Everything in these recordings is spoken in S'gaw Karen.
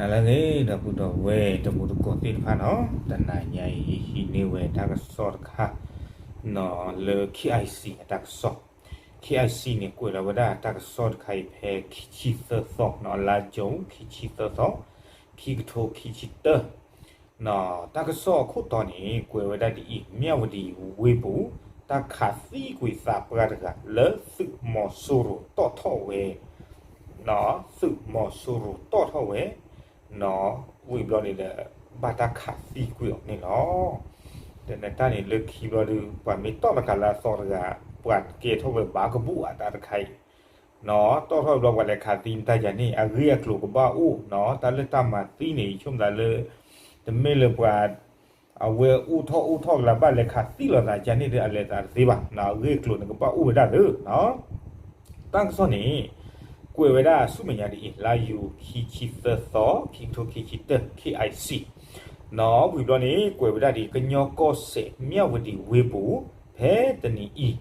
နၤလၢအဂ့ၤ ဒီပုၢ်ဒီဝဲၢ်တံၤသကိးသ့ၣ်တဖၣ်နီၤ, တနၤညါအံၤ ယဟံးန့ၢ်ဝဲတၢ်ကစီၣ်တခါ လၢ KIC အတၢ်ကစီၣ်, KIC န့ၣ် ကွဲးလီၤဝဲဒၣ်တၢ်ကစီၣ်တခါအံၤဖဲခံဆံသၢသီနီၤ, လါယူၤ ခံဆံသၢသီ, ခံကထိခံဆံတၢ တၢ်ကစီၣ်အခိၣ်တီန့ၣ် ကွဲးဝဲဒၣ်ဒ်အံၤ, မၠၣ်ဝတံၤဝ့ၢ်ပူၤ တၢ်ခးသံကွံာ်သးပှၢ်တဂၤလၢသုးမီၤစိရိၤတီၣ်ထီၣ်ဝဲ, သုးမီၤစိရိၤတီၣ်ထီၣ်ဝဲ, ဝံၤဘျီန့ၣ်ဒီး ဘၣ်တၢ်ခးသံကွံာ်အီၤန့ၣ်လီၤ. ဒီးနတၢ်န့ၣ်လၢခံဘျီဒုး ပှၤမ့ၢ်တီၣ်တကးလၢအသီတဂၤ, ပှၤကဲထီၣ်ဝဲဘၣ်ကဘူၣ်အတၢ်တခါအံၤ တီၣ်ထီၣ်ဘျီပှၤလဲၤခးသံနတၢ်ယၤန့ၣ် အဂ့ၢ်အကျိၤကဘၣ်အိၣ်နီၤ, တၢ်လၢတၢ်မၤသံန့ၣ် ယဆိကမိၣ်သးလၢ တမ့ၢ်လၢပှၤ အဝဲအိၣ်ထီၣ်အိၣ်ထီၣ်ကလၢဘၣ်လဲၤခးသံလိာ်သးယၤန့ၣ်ဒီး အလဲၤသးတသ့ဘၣ်, အဂ့ၢ်အကျိၤန့ၣ်ကဘၣ်အိၣ်ဝဲဒၣ်သ့နီၤ. တၢ်ကစီၣ်န့ၣ် ကွဲးဝဲဒၣ်ဆူမဲာ်ညါဒ်အံၤ, လါယူၤခံဆံသၢသီ, ခံကထိခံဆံတၢ, KIC နီၤ, ဝံၤဘျီန့ၣ် ကွဲးဝဲဒၣ်ဒ်အံၤ, ကညီကီၢ်စဲၣ် မၠၣ်ဝတံၤဝ့ၢ်ပူၤ ဖဲတနံၤအံၤ,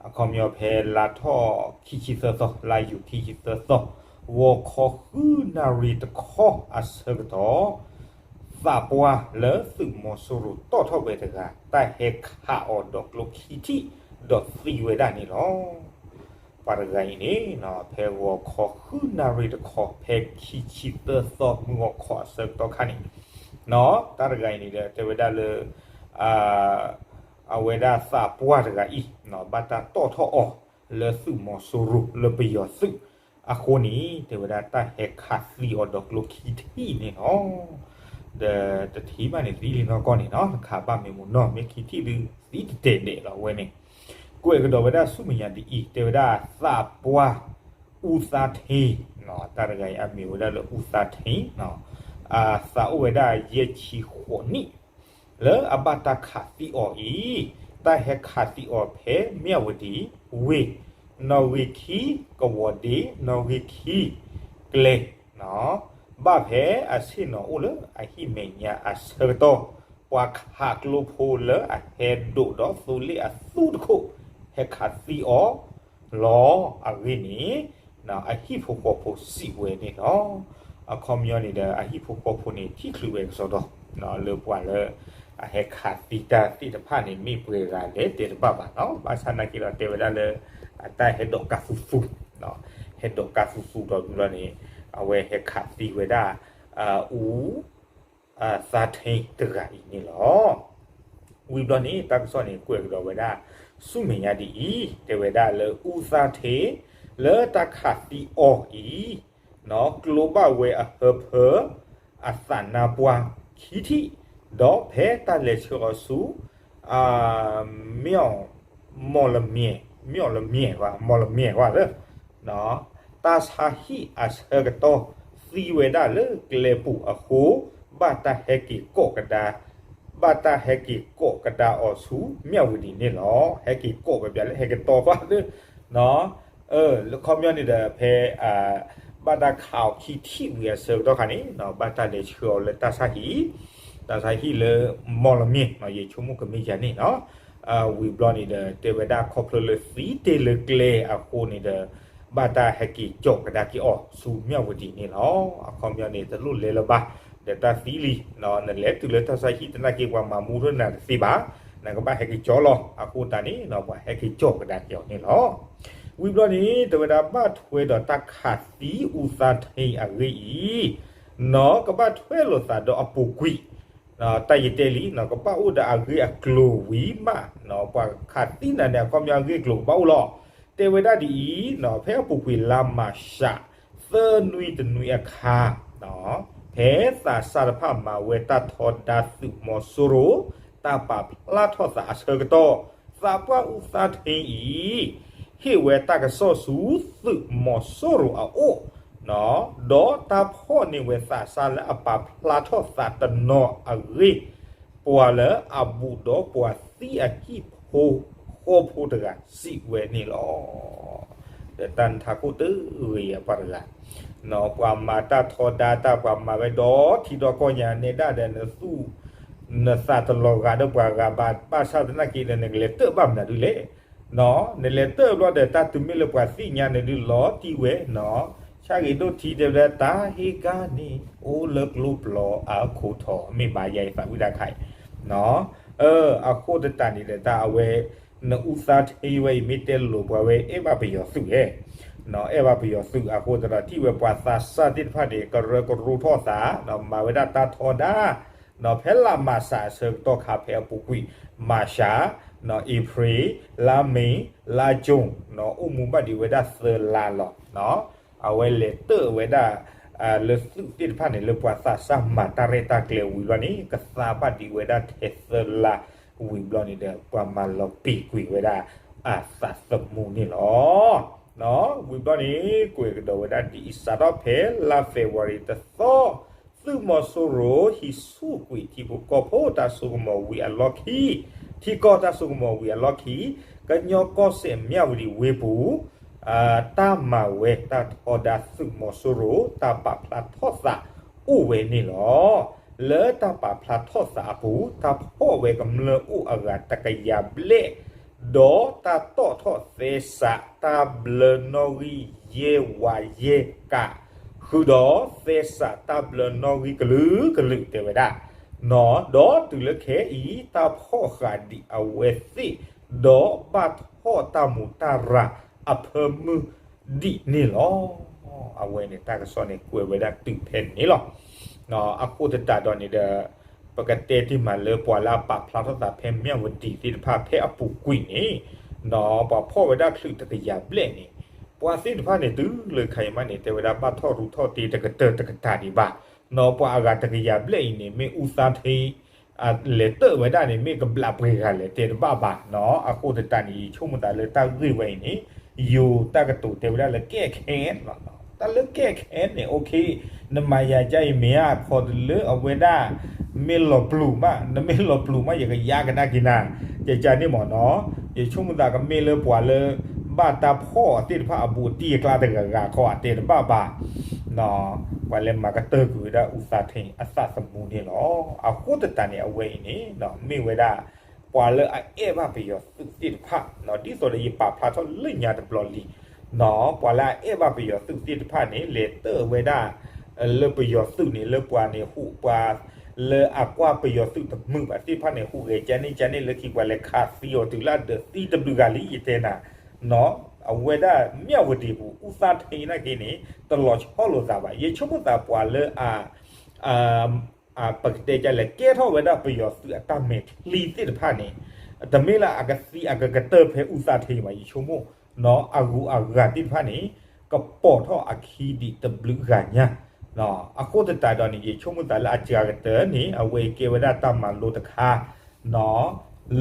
အခီပညီဖဲလါထီၣ်ခံဆံသၢသီ, လါယူၤခံဆံသၢသီ, ဂီၤခီဃုနၣ်ရံၣ်တခီအဆၢကတီၢ် သးပှၢ်လၢသုးမီၤစိရိၤတီၣ်ထီၣ်ဝဲတဂၤ တၢ်ဟဲခးအီၤဒီးကျိခံထံၣ် ဒီးသံဝဲဒၣ်န့ၣ်လီၤ. ပှၤတဂၤအံၤန့ၣ် ဖဲဂီၤခီဃုနၣ်ရံၣ်တခီ ဖဲခံဆံသၢသီ မုၢ်ဂီၤခီအဆၢကတီၢ်ခါန့ၣ်, တၢ်တဂၤအံၤန့ၣ်ဒီး တဲဝဲဒၣ်လၢ အဝဲဒၣ်သးပှၢ်တဂၤအံၤ ဘၣ်တၢ်တီၣ်ထီၣ်အီၤလၢသုးမီၤစိရိၤလၢပယီၤသုးအဃိန့ၣ် တဲဝဲဒၣ်တၢ်ဟဲခးသံအီၤဒီးကျိခံထံၣ်န့ၣ်လီၤ. ဒီးတထံၣ်ဘၣ်န့ၣ် သံလံနီၢ်ကီၢ်န့ၣ်နီၤ, တခးဘၣ်မ့ၢ်မုၢ်နီၢ် မ့ၢ်ခံထံၣ်ဒုး သံတတဲာ်ဒဲးလီၤဝဲန့ၣ်, ကွဲးကဒီးဝဲဒၣ်ဆူမဲာ်ညါဒ်အံၤ, တဲဝဲဒၣ်သးပှၢ် အူသါထ့, တၢ်တဂၤအံၤအမံၤဝဲဒၣ်လၢ အူသါထ့, သးအိၣ်ဝဲဒၣ်ယဲၢ်ဆံဃိးနံၣ် လၢအဘၣ်တၢ်ခးသံအီၤအံၤ, တၢ်ဟဲခးသံအီၤဖဲမၠၣ်ဝတံၤဝ့ၢ်, နီၣ်ဂံၢ်ခံကဝီၤဒ့, နီၣ်ဂံၢ်ခံကျဲ, ဘၣ်ဖဲအဆ့ၣ်နီၤအိၣ်လၢအဟံၣ်မဲာ်ညါအဆၢကတီၢ်, ပှၤခးကျိဖိလၢအဟဲဒိးဒီးသိလ့ၣ်အသူတခိၣ် ဟဲခးသံအီၤလီၤ. အဂ့ၢ်န့ၣ် အဟံၣ်ဖိဃီဖိစံးဝဲန့ၣ်လီၤ. အခီပညီန့ၣ်ဒီး အဟံၣ်ဖိဃီဖိန့ၣ် ထံၣ်ချုးဝဲကစီဒီ လၢပှၤလၢအဟဲခးသံတၢ်သ့ၣ်တဖၣ်န့ၣ် မ့ၢ်ပှဲၤဂၤလဲၣ်တဲတဘၣ်ဘၣ်နီၤ, ဘၣ်ဆၣ်နာ်က့ဒီးတဲဝဲဒၣ်လၢ အတၢ်ဟဲဒိးကါသူသူ, ဟဲဒိးကါသူသူဒီးဝံၤဘျီန့ၣ် အဝဲဟဲခးသံဝဲဒၣ် အူ သါထ့တဂၤအံၤန့ၣ်လီၤ. ဝံၤဘျီန့ၣ် တၢ်ကစီၣ်န့ၣ် ကွဲးကဒီးဝဲဒၣ် ဆူမဲာ်ညါဒ်အံၤ, တဲဝဲဒၣ်လၢအူသါထ့ လၢတၢ်ခးသံအီၤအံၤ ကျိဘၣ်ဝဲအဟၢဖၢ အသးနါပှၢ်ခံထံၣ်, ဒီးဖဲတၢ်လဲၤဆှၢအီၤဆူ မီၣ် မီၣ်လမၠဲၣ်, မီၣ်လမၠဲၣ်, မီၣ်လမၠဲၣ်ဝဲလၢ တၢ်ဆါဟံၣ်အဆၢကတီၢ် သံဝဲဒၣ်လၢကျဲပူၤအဃိ ဘၣ်တၢ်ဟဲက့ၤကိးကဒါ, ဘၣ်တၢ်ဟဲက့ၤကိးကဒါအီၤဆူမၠၣ်ဝတံၤန့ၣ်လီၤ. ဟဲက့ၤကိးဝဲပျးလၢဟဲက့ၤတီဘၣ်လၢ အခီပညီန့ၣ်ဒီး ဖဲ ဘၣ်တၢ်ခးအီၤခံထံၣ်ဝံၤအဆၢကတီၢ်ခါန့ၣ် ဘၣ်တၢ်လဲၤဆှၢအီၤလၢတၢ်ဆါဟံၣ်, တၢ်ဆါဟံၣ်လၢ မီၣ်လမၠဲၣ်, ယဆိကမိၣ်ကမ့ၢ်ယၤန့ၣ်နီၤ, ဝံၤဘျီန့ၣ်ဒီး တဲဝဲဒၣ်ခီဖျိလၢသံတ့ၢ်လၢကျဲအဃိန့ၣ်ဒီး ဘၣ်တၢ်ဟဲက့ၤကၠီးကဒါက့ၤအီၤဆူမၠၣ်ဝတံၤန့ၣ်လီၤ. အခီပညီန့ၣ် တလိၣ်လဲၤလၢၤဘၣ်, ဒီးတၢ်သံလံ, နလဲၤတုၤလၢတၢ်ဆါဟံၣ်သနာ်က့ ပှၤမၤမူထီၣ်နၤတသ့ဘၣ်, နကဘၣ်ဟဲက့ၤကၠီလီၤ. အဃိသတးန့ၣ် ပှၤဟဲက့ၤကၠီကဒါက့ၤအီၤန့ၣ်လီၤ. ဝံၤဘျီန့ၣ် တဲဝဲဒၣ်ဘၣ်ထွဲဒီးတၢ်ခးသံအူသါထ့အဂ့ၢ်အံၤ, နကဘၣ်ထွဲလိာ်သးဒီးအပူၤကွံာ်, တၢ်ယတဲလံ ကဘၣ်အိၣ်ဒီးအဂ့ၢ်အကျိၤဝံၤမး, ပှၤခးသံနၤန့ၣ် အခီပညီအဂ့ၢ်အကျိၤကဘၣ်အိၣ်လီၤ. တဲဝဲဒၣ်ဒ်အံၤ, ဖဲအပူၤကွံာ်လါမၢ်ၡး သၢနွံတနွံအခါ, ဖဲသးစၢ်တဖၣ်မၤဝဲတၢ်ထီဒါသုးမီၤစိရိၤ တၢ်ပာ်ဖျါထီၣ်သးအဆၢကတီၢ်, သးပှၢ်အူသါထ့အံၤ ဟ့ၣ်ဝဲတၢ်ကစီၣ်ဆူသုးမီၤစိရိၤအအိၣ်, ဒီးတၢ်ဖီၣ်န့ၢ်ဝဲသးစၢ်လၢအပာ်ဖျါထီၣ်သးတနီၤအဂ့ၢ်, ပှၤလၢအဘူးဒီးပှၤသံအဟံၣ်ဖိဃီဖိတဂၤစံးဝဲန့ၣ်လီၤ. ဒီးတၢ်နထးခိၣ်တဂ့ၤအပှၤတဂၤ, ပှၤမၤတၢ်ထီဒါတၢ် ပှၤမၤဝဲဒီးထံဒီးကီၢ်ညါနဲဒၣ်ဒီး နသူၣ် နသးတလီၤဂာ်ဒီးပှၤဂၤဘၣ် ဘၣ်ဆၣ်သနာ်က့ဒီး နကလဲၤတၢၢ်ဘၣ်မနုၤဒ်လဲၣ်, နလဲၤတၢၢ်ဘျီဒီး တၢ်တုၤမ့ၢ်လၢပှၤသ့ၣ်ညါနၤဒုးလီၤတံၢ်ဝဲ, ဆၣ်ဂ့ၤဒိၣ်ထံတဲဝဲဒၣ် တၢ်ဟ့ၣ်ကၣ်န့ၣ် အိၣ်လၢကျိပျီအခိၣ်ထီၣ် မ့ၢ်ဘၣ်ယၤယသးဝံၣ်တၢ်ခါအံၤ, အဃိသတးန့ၣ်ဒီး တၢ်အဝဲ နအူသါထ့ဝဲအံၤ မ့ၢ်တဲလိာ်ပှၤဝဲ အဲၣ်ဘၣ်ပယီၤသုးဧါ, အဲၣ်ဘၣ်ပယီၤသုးအဃိသတးဒီး ထံၣ်ဝဲပှၤသးစၢ်သ့ၣ်တဖၣ်န့ၣ် ကရၢကရိထီၣ်သး မၤဝဲဒၣ်တၢ်ထီဒါ ဖဲလါမၢ်ၡးအဆၢကတီၢ်ခါ ဖဲအပူၤကွံာ် မၢ်ၡး, အ့ဖြ့ၣ်, လါမ့ၤ, လါကၠိၣ်, အိၣ်မူဘၣ်ဒံးဝဲဒၣ်သၢလါလီၤ. အဝဲလဲၤတၢၣ်ဝဲဒၣ် လၢသုးသ့ၣ်တဖၣ်န့ၣ် လၢပှၤသးစၢ်မၤတၢ်ရဲၣ်တၢ်ကျဲၤဝံၤဘျီန့ၣ် ကသါဘၣ်ဒံးဝဲဒၣ်ထဲသၢလါဝံၤဘျီန့ၣ်ဒီး ပှၤမၤလီၤပံာ်ကွံာ်ဝဲဒၣ် အသးသမူန့ၣ်လီၤ. ဝံၤဘျီန့ၣ် ကွဲးကဒီးဝဲဒၣ်ဒ်အံၤ စးထီၣ်ဖဲလါ February တသီ သုးမီၤစိရိၤ ဟံးဆူၣ်ကွံာ်ထံဖိကီၢ်ဖိတၢ်စိကမီၤဝံၤအလီၢ်ခံ, ထံကီၢ်တၢ်စိကမီၤဝံၤအလီၢ်ခံ, ကညီကီၢ်စဲၣ်မၠၣ်ဝတံၤဝ့ၢ်ပူၤ တၢ်မၤဝဲတၢ်ထီဒါသုးမီၤစိရိၤ တၢ်ပာ်ဖျါထီၣ်သးအိၣ်ဝဲန့ၣ်လီၤ. လၢတၢ်ပာ်ဖျါထီၣ်သးအပူၤ တၢ်ဖီၣ်ဝဲကမျၢၢ်အိၣ်အဂၤတကယၤဘျဲၣ် ဒီးတၢ်တီၣ်ထီၣ်သဲစးတၢ်ဘျၢနီၣ်ဂံၢ်ယဲၢ်ဝးယဲၢ်ကး ဃုာ်ဒီးသဲစးတၢ်ဘျၢနီၣ်ဂံၢ်ကလုာ်ကလုာ်တဲဝဲဒၣ်, ဒီးတုၤလၢခဲအံၤ တၢ်ဖီၣ်ဃာ်ဒံးအဝဲသ့ၣ် ဒီးဘၣ်ထီၣ်တၢ်မူးတၢ်ရၤအဖၢမုၢ်ဒံးန့ၣ်လီၤ. အဝဲန့ၣ်တၢ်ကစီၣ်န့ၣ် ကွဲးဝဲဒၣ်တုၤဖဲန့ၣ်လီၤ. အဃိသတးဒီးန့ၣ်ဒီး ပကတဲတ့ၢ်မးလၢပှၤလၢအပာ်ဖျါထီၣ်သးဖဲမၠၣ်ဝတံၤသ့ၣ်တဖၣ် ဖဲအပူၤကွံာ်န့ၣ် ပှၤဖီၣ်ဝဲဒၣ်ချုးတကယၤဘျဲၣ်န့ၣ် ပှၤသ့ၣ်တဖၣ်န့ၣ် တုၤလၢခါအံၤမးန့ၣ် တဲဝဲဒၣ်ဘၣ်ထီၣ်ရူးထီၣ်တ့တကတၢၢ်တကတၢၢ်ဒံးဘၣ်. ပှၤအဂၤတကယၤဘျဲၣ်အံၤန့ၣ် မ့ၢ်အူသါထ့ လဲၤတၢၣ်ဝဲဒၣ်န့ၣ် မ့ၢ်ကဘျးပှဲၤဂၤလဲၣ် တဲတဘၣ်ဘၣ်. အဃိသတးန့ၣ် ယဆိကမိၣ်သးလၢတၢ်ဂ့ၢ်ဝဲအံၤန့ၣ် ယိၤတၢ်ကတိၤတဲဝဲဒၣ်လၢကဲခဲ တၢ်လၢကဲခဲန့ၣ် okay နမၤယၤကါအံၤမ့ၢ်ဧါ ခီတလၢအဝဲဒၣ် မ့ၢ်လီၤပျူၤမး နမ့ၢ်လီၤပျူၤမး ယကယါကဒါက့ၤနၤ ကကန့ၣ်မ့ၢ်နီၤ. ယဆိကမိၣ်သးကမ့ၢ်လၢပှၤလၢ ဘၣ်တၢ်ဖီၣ်သ့ၣ်တဖၣ်အဘူးအတံၢ်အကျါတဂၤဂၤခီ အတဲတဘၣ်ဘၣ် ပှၤလဲၤမၤကတၢၢ်ကွံာ်ဝဲဒၣ်အူသါထ့အသးသမူန့ၣ်လီၤ. အဃိသတးန့ၣ် အဝဲအံၤန့ၣ် မ့ၢ်ဝဲဒၣ် ပှၤလၢအအဲၣ်ဘၣ်ပယီၤသုးသ့ၣ်တဖၣ် ဒ်သိးဒီးယပာ်ဖျါထီၣ်လၢညါတဘျီလံ ပှၤလၢအအဲၣ်ဘၣ်ပယီၤသုးသ့ၣ်တဖၣ်န့ၣ် လဲၤတၢၣ်ဝဲဒၣ် လၢပယီၤသုးန့ၣ် လၢပှၤန့ၣ်ဟူးပှၤ လၢအကွၢ်ပယီၤသုးတမုာ်ဘၣ်သ့ၣ်တဖၣ်န့ၣ် ဟူးဂဲၤကန့ၣ်ကန့ၣ် လၢခံပှၤလဲၤခးသံအီၤတုၤလၢအဒၢးသံတဘျုးဂၤလံ ယတဲနၤ အဝဲဒၣ်မၠၣ်ဝတံၤပူၤ အူသါထ့နာ်က့န့ၣ် တလီၤဆီလိာ်သးဘၣ်. ယဆိကမိၣ်သးပှၤလၢအ ပကတဲကလဲၣ် ကဲထီၣ်ဝဲဒၣ်ပယီၤသုးအတၢ်မဲာ်ချံသ့ၣ်တဖၣ်န့ၣ် တမ့ၢ်လၢအကသံအကကတၢၢ်ဖဲအူသါထ့ဘၣ် ယဆိကမိၣ် အဂုၤအဂၤသ့ၣ်တဖၣ်န့ၣ် ကပိာ်ထီၣ်အခံဒံးတဘျုးဂၤညါ အဃိသတးဒီးန့ၣ် ယဆိကမိၣ်သးလၢအစှၤကတၢၢ်န့ၣ် အဝဲကဲဝဲဒၣ်တၢ်မၤလိတခါ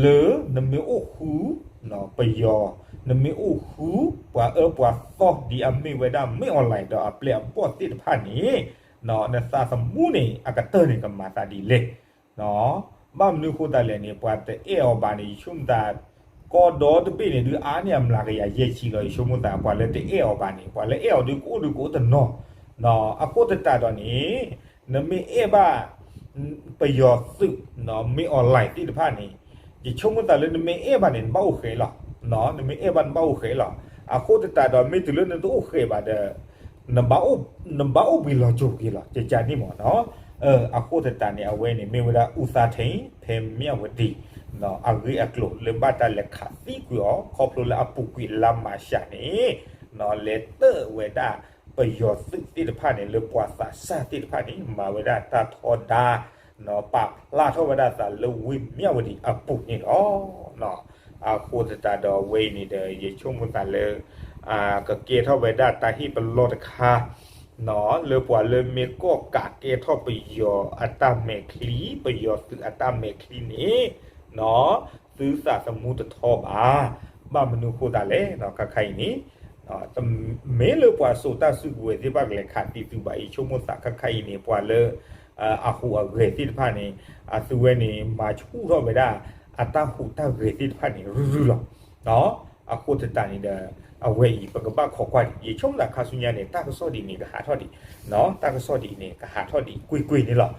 လၢနမ့ၢ်အိၣ်ဃု ပယီၤ နမ့ၢ်အိၣ်ဃု ပှၤအၢပှၤသီဒ်အမ့ၢ်ဝဲဒၣ် မင်းအောင်လှိုင် ဒီးအပျဲၢ်အဘီၣ်သ့ၣ်တဖၣ်န့ၣ် နသးသမူန့ၣ် အကတၢၢ်န့ၣ်ကမၤသးဒ်လဲၣ် ဘၣ်မနုၤဃိသတးလဲၣ်န့ၣ် ပှၤတအဲၣ်အီၤဘၣ်န့ၣ် ယဆိကမိၣ်သး ကီၢ်ဒီတဘ့ၣ်န့ၣ် ဒုးအါန့ၢ်အမျးကယၤယဲၢ်ဆံလီၤ ယဆိကမိၣ်သး ပှၤလၢတအဲၣ်အီၤဘၣ်န့ၣ် ပှၤလၢအဲၣ်အီၤဒုးကအိၣ်ဒုးကအိၣ်တနီၤ အဃိသတးဒီးန့ၣ် နမ့ၢ်အဲၣ်ဘၣ် ပယီၤသုး မင်းအောင်လှိုင် သ့ၣ်တဖၣ်န့ၣ် ယဆိကမိၣ်သးလၢနမ့ၢ်အဲၣ်ဘၣ်န့ၣ် နဘၣ်အိၣ်ဃဲးလီၤ နမ့ၢ်အဲၣ်ဘၣ်နဘၣ်အိၣ်ဃဲးလီၤ အဃိသတးဒီး မ့ၢ်တုၤလၢနတအိၣ်ဃဲးဘၣ်ဒီး နဘၣ်အိၣ်ဘှံးလီၤစိၤက့ၤလီၤ ကကန့ၣ်မ့ၢ်နီၤ အဃိသတးန့ၣ် အဝဲန့ၣ်မ့ၢ်ဝဲဒၣ်အူသါထ့ ဖဲမၠၣ်ဝတံၤ အဂ့ၢ်အကျိၤလၢဘၣ်တၢ်လဲၤခးသံကွံာ်အီၤ ခီဖျိလၢအပူၤကွံာ်လါမၢ်ၡးန့ၣ် လဲၤတၢၣ်ဝဲဒၣ်ပယီၤသုးသ့ၣ်တဖၣ်န့ၣ် လၢပှၤသးစၢ်သ့ၣ်တဖၣ်န့ၣ် မၤဝဲဒၣ်တၢ်ထီဒါ ပာ်ဖျါထီၣ်ဝဲဒၣ်သးလၢဝ့ၢ်မၠၣ်ဝတံၤအပူၤန့ၣ်လီၤ. အဃိသတးဒီးအဝဲအံၤန့ၣ်ဒီး ယဆိကမိၣ်သးလၢ ကကဲထီၣ်ဝဲဒၣ်တၢ်ဟ့ၣ်ပလီၢ်တခါ လၢပှၤလၢမ့ၢ်ကီၢ်ကးကဲထီၣ်ပယီၤအတၢ်မဲာ်ချံ ပယီၤသုးအတၢ်မဲာ်ချံန့ၣ် သုသးသမူတထီဘၣ်. ဘၣ်မနုၤဃိသတးလဲၣ် ခါခါအံၤန့ၣ် မ့ၢ်လၢပှၤစိာ်တၢ်စုကဝဲၤသ့ၣ်တဖၣ်ကလဲၤခးသံသုဘၣ် ယဆိကမိၣ်သးခါခါအံၤန့ၣ် ပှၤလၢ အဟူးအဂဲၤသ့ၣ်တဖၣ်န့ၣ် အသုဝဲန့ၣ် မၤဆူၣ်ထီၣ်ဝဲဒၣ် အတၢ်ဟူးတၢ်ဂဲၤသ့ၣ်တဖၣ်န့ၣ် ရုၢ်ရုၢ်လီၤ. အဃိသတးန့ၣ်ဒီး အဝဲအံၤ ပကဘၣ်ခိးကွၢ်ဒံး ယဆိကမိၣ်သးခါဆူညါန့ၣ် တၢ်ကစီၣ်ဒ်အံၤန့ၣ် ကဟးထီၣ်ဒံး တၢ်ကစီၣ်ဒ်အံၤန့ၣ် ကဟးထီၣ်ဒံးကွ့ၢ်ကွ့ၢ်န့ၣ်လီၤ.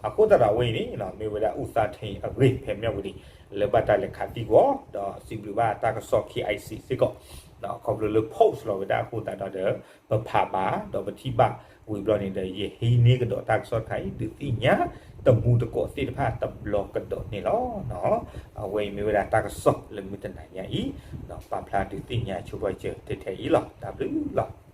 အဃိသတးဒီးအဝဲအံၤန့ၣ် မ့ၢ်ဝဲဒၣ်အူသါထ့အဂ့ၢ် ဖဲမၠၣ်ဝတံၤ လၢဘၣ်တၢ်လဲၤခးသံကွံာ်အီၤ ဒီးစံးဘျုးဘၣ်တၢ်ကစီၣ် KIC စ့ၢ်ကီး ခီဖျိလၢ post လီၤဝဲဒၣ်အဃိသတးဒီး ပဖးဘၣ် ဒီးပထံၣ်ဘၣ်ဝံၤဘျီန့ၣ်ဒီး ယဟံးန့ၢ်ကဒီးတၢ်ကစီၣ်တခါအံၤ ဒုးသ့ၣ်ညါတမူတကိးသ့ၣ်တဖၣ်တဘျီကဒီးန့ၣ်လီၤ. အဝဲအံၤမ့ၢ်ဝဲဒၣ်တၢ်ကစီၣ်လၢမုၢ်တနၤညါအံၤ ပာ်ဖျါဒုးသ့ၣ်ညါဆိပာ်စၢၤထဲထဲအံၤလီၤ. တၢ်ဘျုးလီၤ.